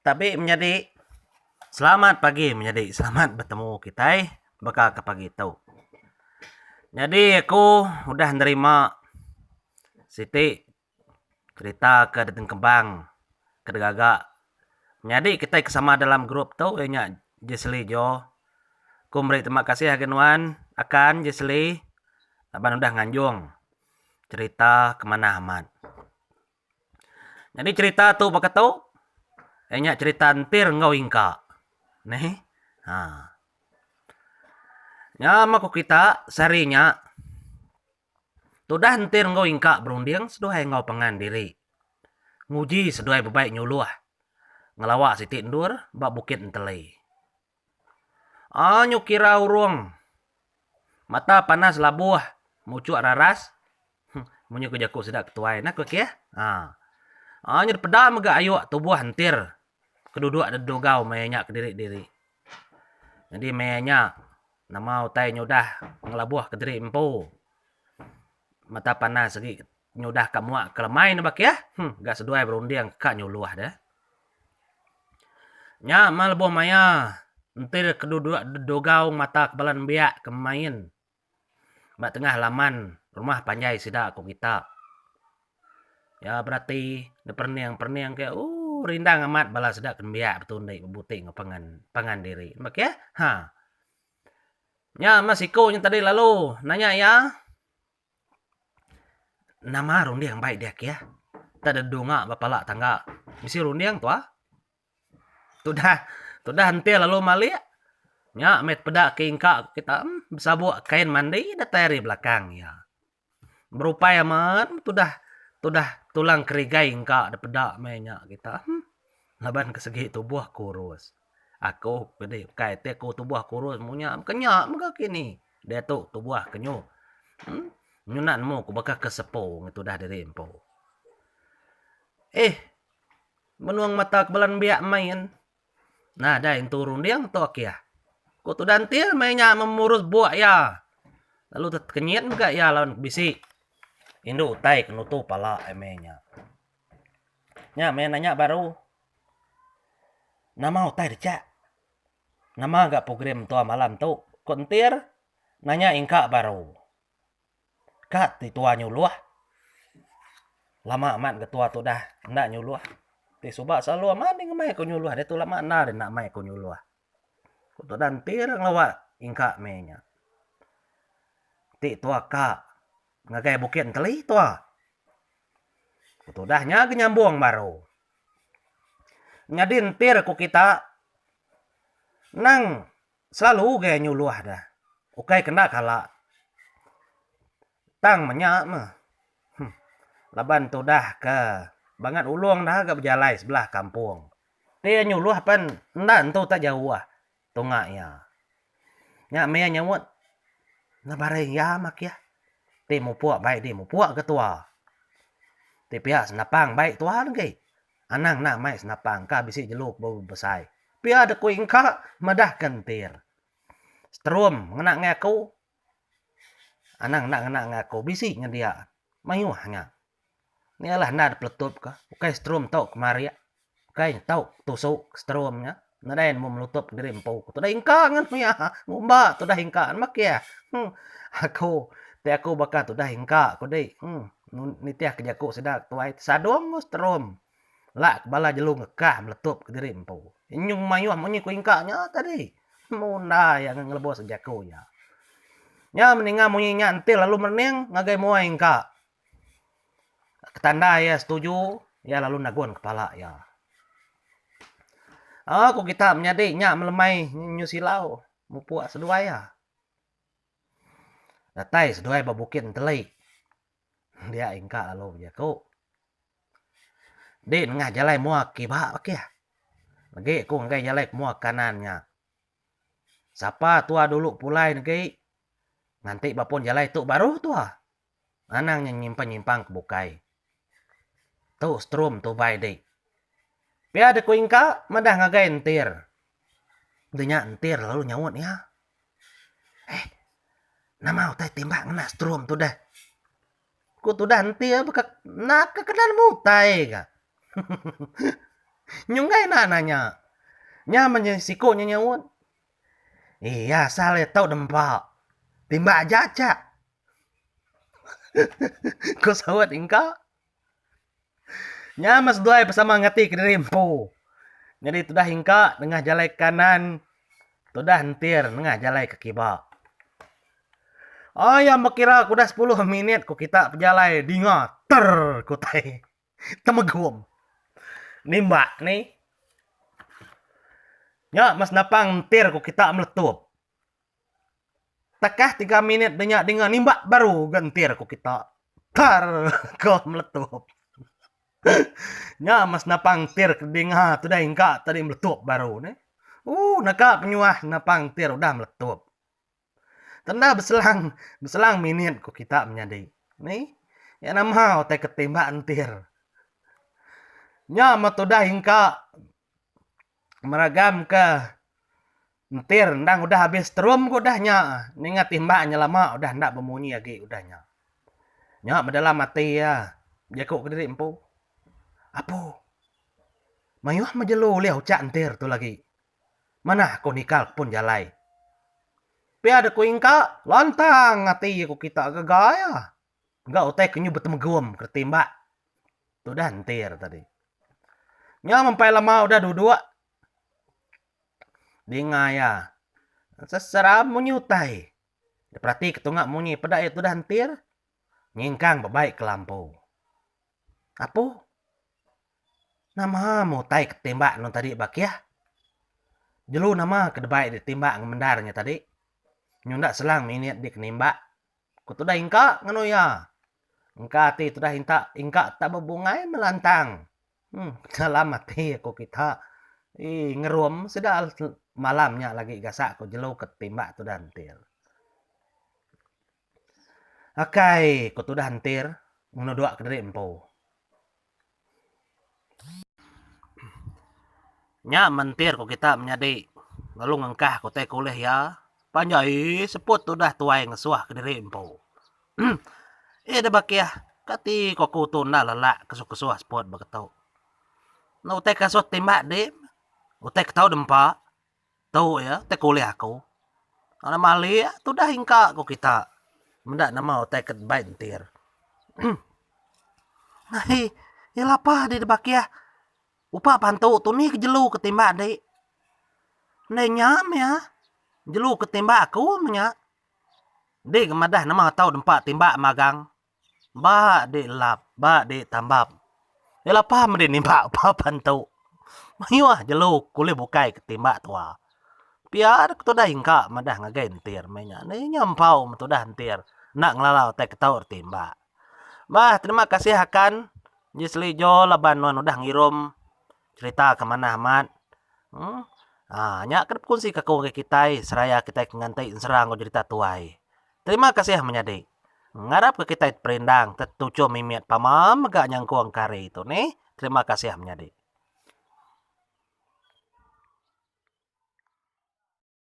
Tabi menyadi. Selamat pagi menyadi. Selamat betemu kitai baka ke pagi tu. Nyadi aku udah nerima siti cerita ke ditengkebang ke digaga menyadi kitai ke sama dalam group tu iya nya Jesly Jo. Aku meri terima kasih ngagai nuan akan Jesly laban udah nganjung cerita ke manah amat. Nyadi cherita tu baka tu, iya nya cherita Entir enggau Ingka. Neh. Ha. Nya meh ku kita sehari nya tudah Entir enggau Ingka berunding seduai enggau pangan diri. Nguji seduai bebai nyuluh ngelawa siti endur ba Bukit Enteli. Aa nyu kira urung mata panas labuh muchuk raras munyi ku jaku sida ketuai nah ku kih aa. Aa nyu dipeda mega ayuk tubuh entir ke duduk dedugau maya nya kediri diri. Nyadi maya nya nama utai nyudah ngelabuh kediri empu mata panas agi nyudah ka muak ke lemai ne ba kih ga seduai berunding ka nyuluh deh. Nya mah lebuh maya enti keduduk dugau mata ke bala nembiak ke main ba tengah laman rumah panjai sida ku kita. Ya berati ne perening-perening ke ooh rindang amat bala sida ke nembiak betundi bebuti enggau pangan pangan diri. Meh keh ha. Nya mah siku nya tadi lalu nanya iya. Nama runding bai dia kih. Tak dedunga ba pala tangga. Bisi runding tuah. Tudah tudah enti lalu malik nya meh peda ke ingka kita besabuk kain mandi datai ari belakang iya. Berupai amat tudah tudah tulang kerigai ingka da peda meh nya kita. Laban ke segi tubuh kurus. Aku ke ukai ti aku tubuh kurus munya ke nya mega kini. Diatu tubuh ke nyu nyunan nemu ku baka ke sepo ngetudah diri empu. Eh menung mata ke bala nembiak main nadai entu runding tu akih. Ku tudah entil meh nya memurus buk iya lalu tekenyit mega iya laban bisi indu utai ke nutu pala meh nya. Nya meh nanya baru nama utai deka. Nama ga program tua malam tu? Ku Entir nanya ingka baru. Ka ti tua nyuluh. Lama amat ga tua tu dah enda nyuluh. Ti suba selalu amat deh ngemai ku nyuluh diatu lama enda deh enda mai ku nyuluh. Ku tudah Entir ngelawa ingka meh nya. Ti tua ka ngagai Bukit Enteli tua. Ku tudah nya ga nyambung baru. Nyadi entir ku kita nang selalu ga nyuluh da ukai ke enda kala tang menya meh huh laban tudah ke bangat ulung da ga bejalai sebelah kampung. Ti iya nyuluh pen enda entu tak jauh tunga iya. Nya meh iya nyaut enda baring iya makih ti mupuk bai di mupuk ga tua. Ti pia senapang bai tua legi. Anang enda mai senapang ka bisi jelu ke besai. Pia dek ku ingka madah ke entir. Seterum ngena ngai aku anang enda ngena ngai aku bisi nyedia mayuh nya. Ni alah enda dipeletup ka. Ukai setrum tau kemarik. Ukai nya tau tusuk setrum nya. Nadai nemu melutup diri empu. Tudah ingka ngan iya. Ngumba tudah ingka. Nama kih. Huh. Aku ti aku baka tudah ingka ku di. Huh. Nitih ke jaku sida tuai sadung enggau setrum. Lak ke bala jelu ngekah meletup kediri empu. Nyung mayuh munyi ku ingka nya tadi. Munda iya ngelebus jaku iya. Nya meninga munyi nya enti lalu merening ngagai mua ingka. Ketanda iya setuju, iya lalu nagun kepala iya. Aa ku kita menyadi nya melemai nyu silau mupuk seduai iya. Datai seduai ba Bukit Enteli. Dia ingka lalu bejaku. Di nengah jalai mua kiba akih. Legi aku ngagai jalai mua kanan nya. Sapa tua dulu pulai negi nganti ba pun jalai tu baru tua. Anang nya nyimpang-nyimpang ke bukai. Tu setrum tubai dik. Pia dek ku ingka madah ngagai entir. Udah nya entir lalu nyaut iya. Eh, nama utai timbak ngena setrum tu deh. Ku tudah entir baka naka kena nemu utai ga. Nyunggai enda nanya. Nya meh siku nya nyaut. Iya asal iya tau dempa. Timbak aja chak. Ku saut Ingka. Nya meh seduai besama ngati kediri empu. Nyadi tudah Ingka nengah jalai kanan tudah entir nengah jalai ke kiba. Aya mekira ke udah sepuluh minit ku kita pejalai dinga terr ku utai temegum nimbak ni. Nya meh senapang entir ku kita meletup. Takah tiga minit da nya dinga nimbak baru ga entir ku kita terr ko meletup. Nya meh senapang entir ke dinga tudah ingka tadi meletup baru neh. Ooh naka penyuah senapang entir udah meletup. Tenda beselang beselang minit ku kita menyadi. Ni iya nama utai ke timbak entir. Nya meh tudah ingka meragam ke entir endang udah abis terum ku udah nya ninga timbak nya lama udah enda bemunyi agi udah nya. Nya meh dalam ati iya bejaku kediri empu. Apu mayuh meh jelu ulih uchak entir tu lagi. Manah aku nikal ke pun jalai. Pia dek ku ingka, lantang ati aku kita gaga iya. Ga utai ke nyu betemegum ke timbak tudah entir tadi. Nya mempai lama udah duduk dinga iya seseram munyi utai. Diperati ke tunga munyi peda iya tudah entir nyingkang bebai ke lampu. Apu. Nama meh utai ke timbak anu tadi bakih. Jelu nama ke debai ditimbak ngemendar nya tadi. Nyunda selang minit di kenimbak. Ku tudah ingka nganu iya. Engka ati tudah inta ingka tak bebungai melantang. Em dalam ati aku kita ii ngerum sida malam nya lagi gasak ku jelu ke timbak tudah entil. Akai ku tudah entir ngenuduk kediri empu. Nya mentir ku kita menyadi lalu ngengkah ku utai ke ulih iya panjai seput tudah tuai ngesuh kediri empu. Eh da bakih kati ku aku tu enda lelak kesuh-kesuh seput ba ketu. Enda utai ke asuh timbak dim utai ke tau dempa. Tu iya utai ke ulih aku. Alah malik tudah ingka ku kita meda nama utai ke bai entir. Ahi iya lapa dih dibakih upa pantu tu ni ke jelu ke timbak di. Ndai nya meh iya jelu ke timbak aku meh nya. Di ke madah nama tau nempa timbak magang. Ba di lap, ba di tambap. Iya lapa meh di nimbak upa pantu. Mayuh jelu ke ulih bukai ke timbak tua. Pia dek tudah ingka madah ngagai entir meh nya. Ni nya empau meh tudah entir enda ngelala utai ke tau ditimbak. Bah terima kasih akan Jesly Jo laban nuan udah ngirum cherita ke manah amat. Uhh nya ke dipekongsi ke aku ngagai kitai seraya kitai ke nganti ensera enggau jerita tuai. Terima kasih menyadi. Ngarap ke kitai teperindang tetuchum mimit pama mega nyangkung ke hari tu nih. Terima kasih menyadi.